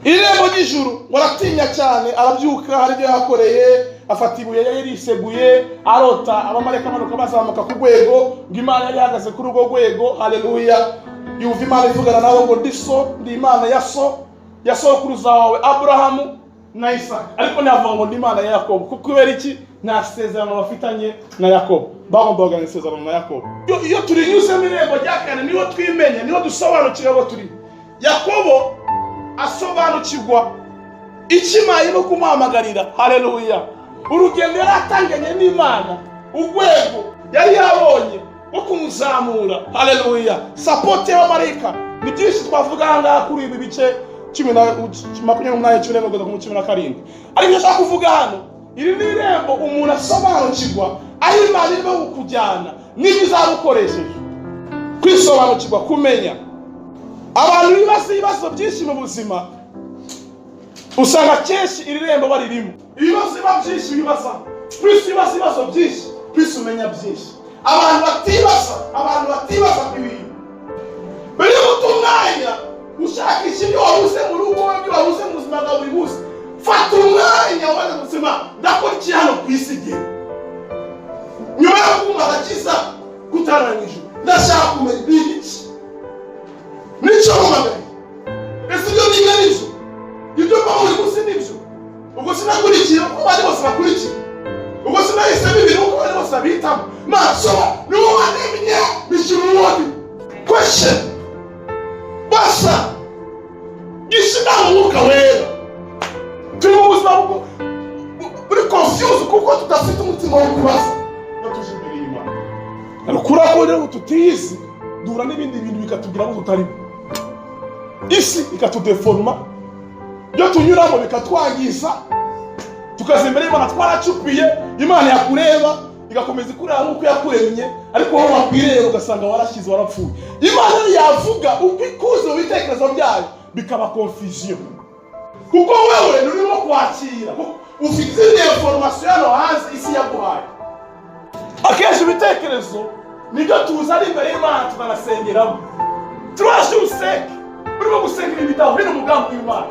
Irembo ry'ijuru ngo aratinya cyane, arabyuka, hari ibyo yahakoreye, afata ibuye yari yariseguye, arota abamarayika amanuka bazamuka ku rwego, ngo Imana yari ihagaze kuri urwo rwego. Haleluya! Yumva Imana ivugana nawe ngo: "Ndi so, ndi Imana ya so, ya sokuruza wawe Aburahamu na Isaka." Ariko ntiyavuga ngo ndi Imana ya Yakobo. Kuko kubera iki? Nta sezerano bafitanye na Yakobo. Bagomba kugana isezerano na Yakobo. Iyo turinyuzemo irembo rya kane, niho twimenya, niho dusobanukirwa abo turi. Yakobo asobanukirwa icyo Imana irimo kumuhamagarira. Haleluya! Urugendo yari atanganye n'Imana, urwego yari yabonye rwo kumuzamura. Haleluya! Support y'abamarayika ni byinshi twavuga aha ngaha kuri ibi bice 10 na 28, 14 kugeza ku 17. Ariko icyo nshaka kuvuga hano, iri ni irembo umuntu asobanukirwa aho Imana irimo kukujyana n'ibyo izaba ukoresheje. Kwisobanukirwa, kumenya. Abantu bibaza ibibazo byinshi mu buzima, usanga kenshi iri rembo baririmo. Ibibazo biba byinshi bibaza, plus ibibazo, ibibazo byinshi, plus umenya byinshi. Abantu batibaza ku ibintu mbere yo guta umwanya ushakisha ibyo wabuze mu rugo, ibyo wabuze mu buzima bwa buri munsi, fata umwanya ubaze ubuzima: ndakora iki hano ku isi? Igihe nyuma yo kumva agakiza kutarangije, ndashaka kumenya ni iki nicyo mpamagaye. Ese ibyo niga nibyo? Ibyo mba buri munsi nibyo? Ubwo sinakurikiye uko abandi bose bakurikiye? Ubwo sinahisemo ibintu uko abandi bose babihitamo? Maso niwo wanemye bishyura uwundi question basa gisha inama Umwuka Wera. Turi mu buzima buri confuse kuko tudafite umutima wo kubaza no tuje imbere y'Imana. Ariko ko rero tutiyizi, duhura n'ibindi bintu bikatubwira ko tutarimo, isi ikatudeforma, ibyo tunyuramo bikatwangiza, tukaza imbere y'Imana twaracupiye. Imana yakureba igakomeza ikureba nk'uko yakuremye, ariko wowe wakwireba ugasanga warashyize, warapfuye. Imana yavuga uko ikuze mu bitekerezo byayo, bikaba confusion, kuko wewe nturimo kwakira, kuko ufite izindi information hano hanze isi yaguhaye. Akenshi ibitekerezo nibyo tuzana imbere y'Imana, tukanasengeramo. Turaje usenge, urimo gusenga ibintu bidahuye n'umugambi w'Imana,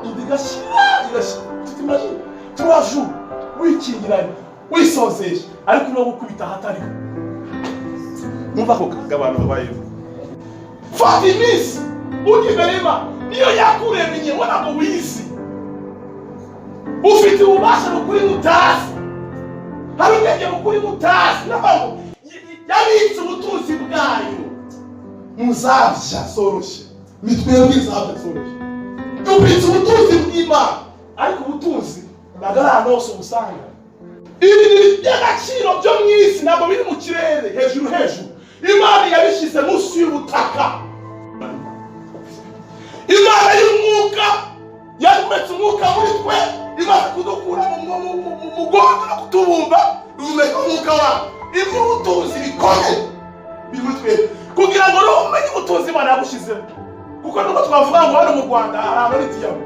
inda igashira, igashira. T'imagines, 3 jours wikingiranye, wisozesha, ariko urimo gukubita ahatariho. Numva ako kaga abantu babayeho. Fata iminsi ujya imbere y'Imana, niyo yakuremye, we ntabwo wizi. Ufite ububasha bukuri mutazi, hari ubwenge bukuri mutazi. Niyo mpamvu yabitse ubutunzi bwayo muzabya zoroshye. Ni twebwe izabya zoroshye, dubitse ubutunzi bw'Imana, ariko ubutunzi ntabwo ari ahantu hose ubusanga. Ibi by'agaciro byo mu isi ntabwo biri mu kirere hejuru hejuru. Imana yabishyize munsi y'ubutaka. Imana y'umwuka yahumetse umwuka muri twe, imaze kudukura mu mugondo no kutubumba, ihumeka umwuka wayo. Iby'ubutunzi bikomeye biri muri twe, kugira ngo rero umenye ubutunzi Imana yagushyizemo. Kuko nubwo twavuga ngo hano mu Rwanda hari ahantu hari diyama,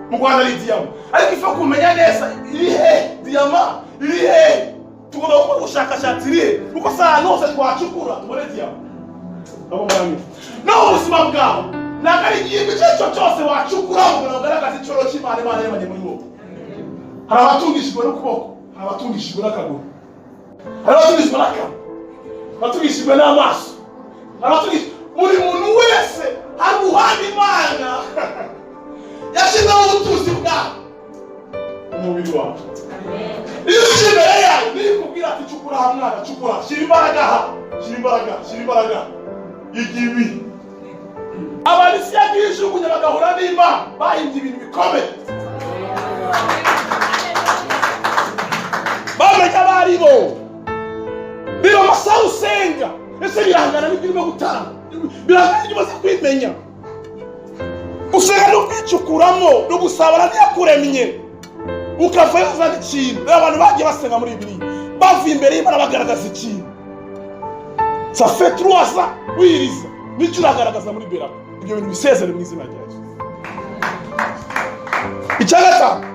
mu Rwanda hari diyama, ariko ifa kumenya neza iri he diyama, iri he. Tugomba gukora ubushakashatsi, iri he? Kuko si ahantu hose twacukura tubone diyama. Abo mwami, no mu buzima bwawe ntabwo ari igihe icyo ari cyo cyose wacukura ngo ugaragaze icyoro cy'Imana Imana yaremanye muri wowe. Hari abatungishijwe n'ukuboko, hari abatungishijwe n'akaguru, hari abatungishijwe n'akanwa, abatungishijwe n'amaso, hari abatungishijwe. Buri muntu wese hari uruhande Imana yashyizeho ubutunzi bwawe, umubiri wawe. Iyo uje imbere yayo, niyo ikubwira ati: "Cukura aha, mwana, cukura, shyira imbaraga aha, shyira imbaraga, shyira imbaraga." Igibi abantu isi yagiye ijugunya bagahura n'Imana, bahimbye ibintu bikomeye, bamenya abo ari bo. Biba amasaha usenga, ese birangana n'ibyo urimo gutanga? Birangana n'ibyo umaze kwimenya? Usenga no kwicukuramo no gusabana ntiyakuremye, ukavayo uzana ikintu. Rero abantu bagiye basenga muri Bibiliya, bavuye imbere y'Imana bagaragaza ikintu. Ça fait 3 ans wiriza, nicyo uragaragaza muri beraka. Ibyo bintu bisezere mu izina rya Yesu. Icya gatanu.